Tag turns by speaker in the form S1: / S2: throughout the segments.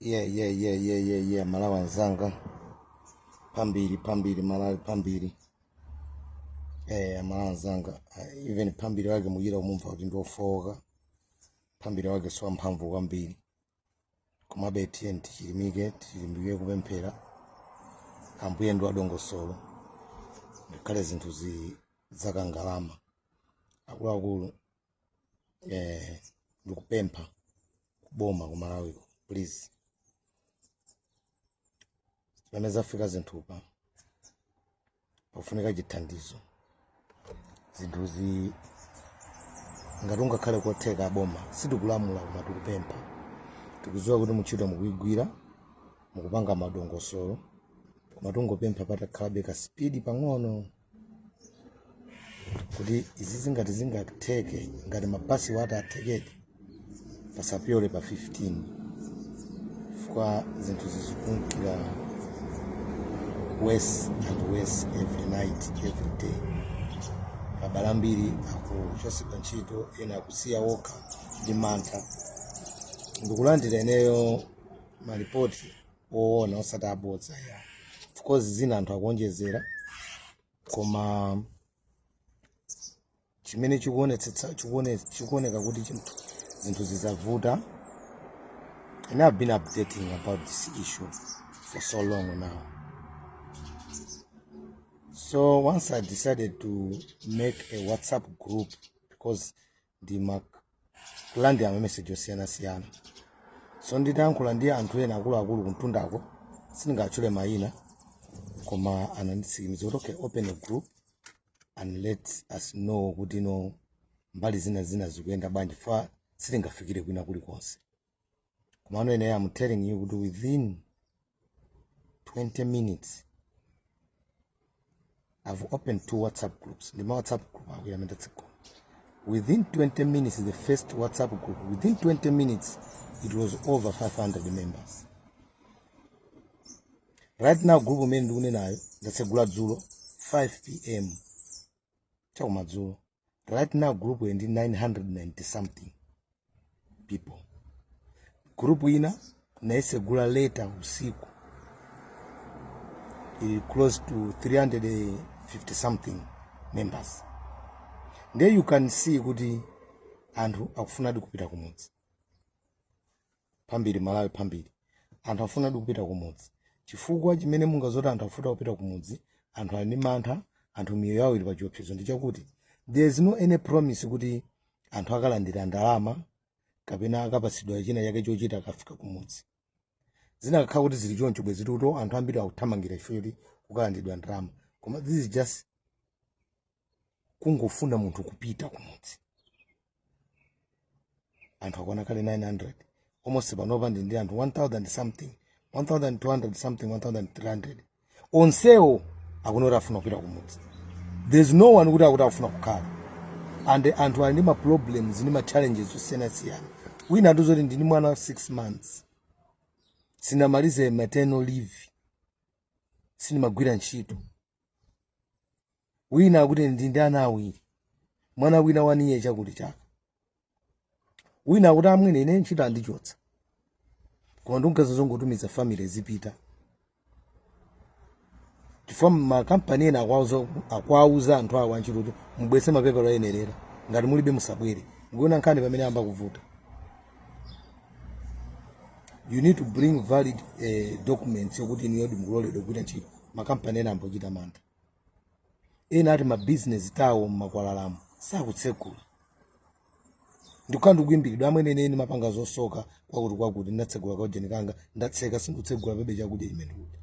S1: Yeah, Malawi anzanga, phambili, phambili, Malawi phambili. Malawi anzanga, even phambili wake muyira umumva kuti ndiofowoka, phambili wake si wamphamvu kwambiri, komabe tiye tichilimike, tichilimbike kupemphera. Ambuye ndi wadongosolo, ngakhale zinthu zakangalama. Akuluakulu, ndikupempha kuboma ku Malawiko, please, pamene zafika zinthupa pafunika chithandizo. Zinthuzi ngati ungakhale kotheka, aboma, sitikulamula koma tikupempha. Tikudziwa kuti muntchito mukuyigwira, mukupanga madongosolo, koma tungopempha patakhalabe ka speed pang'ono kuti izi zingati zingatheke, ngati mabasi wati athekedi pasapyole pa 15, chifukwa zinthu zizikunkira worse and worse every night, every day. Abale ambiri akuchosedwa ntchito, ena akusiya wokha ndi mantha. Ndikulandira ineyo malipoti woona, osati abodza ya. Of course zina anthu akuonjezera, koma chimene chikuonetsetsa chikuoneka kuti zinthu zizavuta. And I've been updating about this issue for so long now. So once I decided to make a WhatsApp group because ndimakulandira mameseji osiyanasiyana, so nditayankhula ndi anthu ena akuluakulu kumtundako, sindingatchule mayina, koma ananditsikimiza kuti, "Okay, open a group and let us know kuti no mbali zina zina zikuyenda bwanji," fa sitingafikire kwina kulikonse. Komano ine am telling you kuti within 20 minutes I've opened two WhatsApp groups. Ndi ma WhatsApp group awiri amene ndatsegula. Within 20 minutes, the first WhatsApp group, within 20 minutes it was over 500 members. Right now group imene ndikunenayo ndatsegula dzulo 5 p.m. chakumadzulo. Right now group iyi ndi 990 something people. Group ina naisegula later usiku, ili close to 350 something members. There you can see kuti anthu akufunadi kupita kumudzi. Phambili Malawi phambili. Anthu afunadi kupita kumudzi. Chifukwa chimene mungazoti anthu afuna kupita kumudzi, anthu ali ndi mantha, anthu miyoyo yawo ili pa chiopsezo, ndi chakuti there is no any promise kuti anthu akalandira ndalama kapena akapatsidwa china chake chochita akafika kumudzi. Zinakakhala kuti zili choncho, bwezi tuto anthu ambiri akuthamangira chifukwa choti kukalandidwa ndalama, koma this is just kungofuna munthu kupita kumudzi. Anthu akwana kale 900 almost. Panopa ndi anthu 1000 something, 1200 something, 1300. Onsewo akunoti afuna kupita kumudzi. There's no one kuti akuti akufuna kukhala. And anthu ali ndi ma problems ndi ma challenges osiyanasiyana. Wina atuzoti, "Ndini mwana wa 6 months, sinamalize maternal leave, sindimagwira ntchito." Wina akuti, "Ndi ana awiri, mwana wina 1 year chakuti chaka." Wina akuti, "Amwene, ine ntchito andichotsa, koma ndikugaza zongotumiza family zipita," chifukwa makampani ena akuwauza anthu awo antchito kuti mubwese mapepala oyenerera, ngati mulibe musabwere. Mukuona nkhani pamene amba kuvuta. You need to bring valid documents yokuti inuyo mukuloledwa kugwira ntchito. Makampani ena ambochita mantha. Ena ati mabizinesi tawo mmakwalalamo sakutsekula. Ndikukhala ndikuyimbiridwa, "Amwene, ine mapanga zosoka kwakuti kwakuti, ndatsegula kaujeni kanga, ndatseka, sindikutsegula pebe chakudya chimene ndikudya."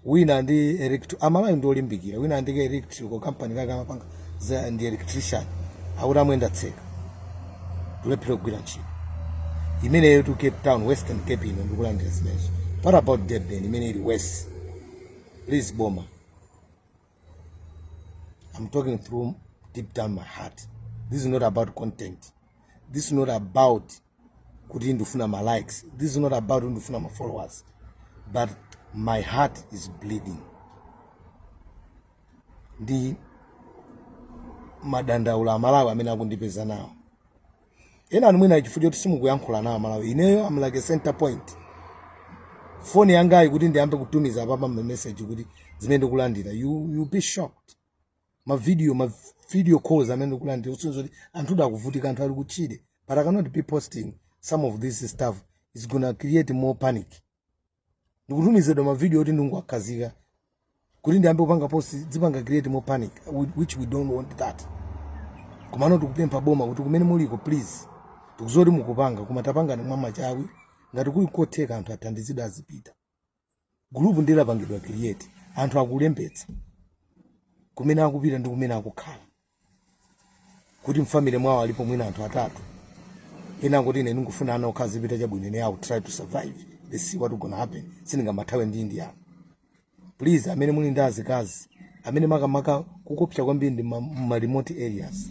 S1: Wina ndi amalawi ndi olimbikira. Wina ndi electrical company kake amapanga ndi electrician, akuti, "Amwe, ndatseka, ndilephera kugwira ntchito." Imeneyo to Cape Town, Western Cape ino ndikulandira zimenezo. What about Durban imene ili west? Please boma, I'm talking through deep down my heart. This is not about content. This is not about kuti ndifuna ma likes. This is not about ndifuna ma followers. But my heart is bleeding. Ndi madandaula Amalawi amene akundipeza nawo. Ena anu mwina chifukwa choti simukuyankhula nawo Amalawi. Ineyo I'm like a center point. Foni yangayi kuti ndiyambe kutumiza apapa ma message kuti zimene ndikulandira, you be shocked. Ma video calls amene ndikulandira usonyeza kuti anthu akuvutika, anthu ali kutchire. But I cannot be posting some of this stuff, it's gonna create more panic. Ndikutumizidwa ma video oti ndinguwakhazika kuti ndiyambe kupanga post, zipanga create more panic, which we don't want that. Komano tikupempha boma kuti kumene muliko, please, tikuzoti mukupanga, koma tapangani mwa machawi. Ngati kuli kotheka, anthu athandizidwe azipita. Group ndilapangidwa create, anthu akulembetsa kumene akupita ndi kumene akukhala, kuti m'family mwawo alipo mwina anthu atatu. Ena akuti, "Ine ndingufuna ana okha azipita, chabwino, ine I will try to survive. Let's see what gonna happen. Sindingamathawe ndi ndiyano." Please, amene muli ndi azikazi, amene makamaka kukopsa kwambiri ndi ma remote areas,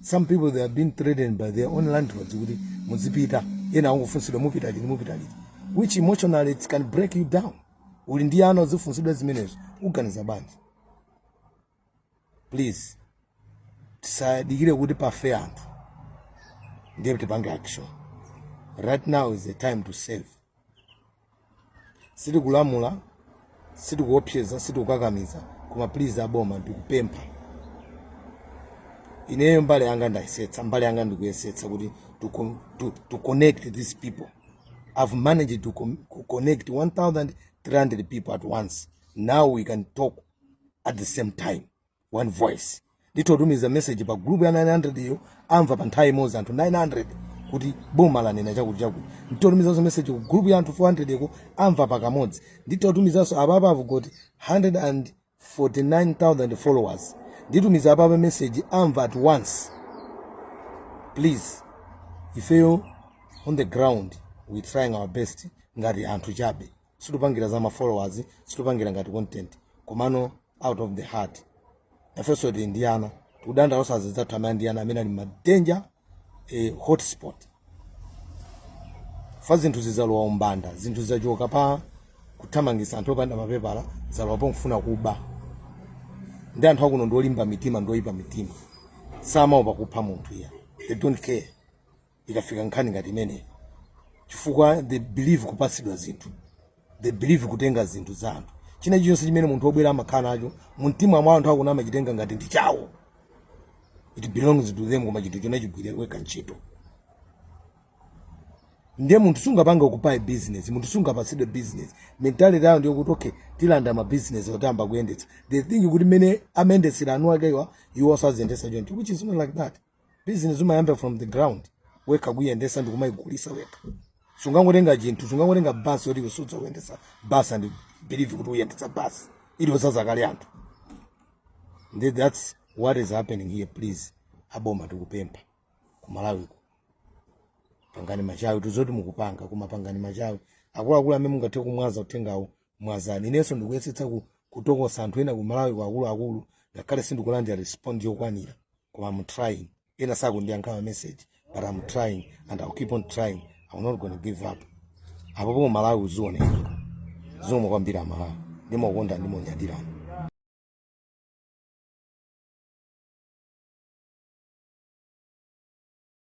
S1: some people, they have been threatened by their own landlords kuti muzipita. Ena angofunsidwa, "Mupita liti? Mupita liti?" Which emotionally it can break you down. Uli ndi ana, uzifunsidwa zimenezo, uganiza bwanji? Please, tisadikire kuti pafe anthu ndiye tipange action. Right now is the time to save. Sitikulamula, sitikuopseza, sitikukakamiza, koma please aboma, ndikupempha. Ineyo mbali yanga ndayesetsa, mbali yanga ndikuyesetsa kuti to connect these people. I've managed to connect 1300 people at once. Now we can talk at the same time, one voice. Nditotumiza message pa group ya 900 iyo, amva pa nthawi imodzi anthu 900 kuti boma lanena chakuti chakuti. Nditotumizanso message ku group ya anthu 400 iko, amva pakamodzi. Nditotumizanso apapa, I've got 149,000 followers, nditumiza apapa message, amva at once. Please, ifeyo on the ground we trying our best ngati anthu chabe. Situpangira za ma followers, situpangira ngati content, komano out of the heart. Nafenso tili ndi ana, tikudandaula azidzathu amene ndi ana amene ali ma danger hotspot fa. Zinthu zizalowa umbanda, zinthu zizachoka pa kuthamangisa anthu opanda mapepala, zalowa pofuna kuba. Ndi anthu akuno ndiolimba mitima, ndioyipa mitima, samaopa kupha munthu iya. They don't care ikafika nkhani ngati imeneyi, chifukwa they believe kupatsidwa zinthu, they believe kutenga zinthu za anthu. China chilichonse chimene munthu wobwera amakhala nacho mumtima mwa anthu akuno, amachitenga ngati ndi chawo, it belongs to them. Koma chinthu chona chigwire wekha ntchito. Ndiye munthu sungapanga occupy business, munthu sungapatsidwe business. Mentality yawo ndiyo kuti, "Okay, tilanda ma business otamba kuyendetsa." They think kuti mmene amayendetsera anu akewa, iwo osaziyendetsa choncho, which is not like that. Business umayamba from the ground, wekha kuyendetsa ndi kumayigulisa wekha. Sungangotenga chinthu, sungangotenga basi yoti usudza kuyendetsa basi and believe kuti uyendetsa basi ili osazakale anthu. Ndi that's what is happening here. Please aboma, tikupempha kumalawiko, pangani machawi. Tuzoti mukupanga, koma pangani machawi. Akuluakulu amene mungathe kumwaza uthengawo, mwazani. Inenso ndikuyesetsa kutokosa anthu ena kumalawi kwa akuluakulu, ngakhale sindikulandira respond yokwanira, koma I'm trying. Ena sakundiyankha ma message, but I'm trying and I'll keep on trying. I'm not gonna give up. Apo pomwe Malawi uzioneka. Zomwe kwambiri Amalawi, ndimakonda, ndimonyadirani.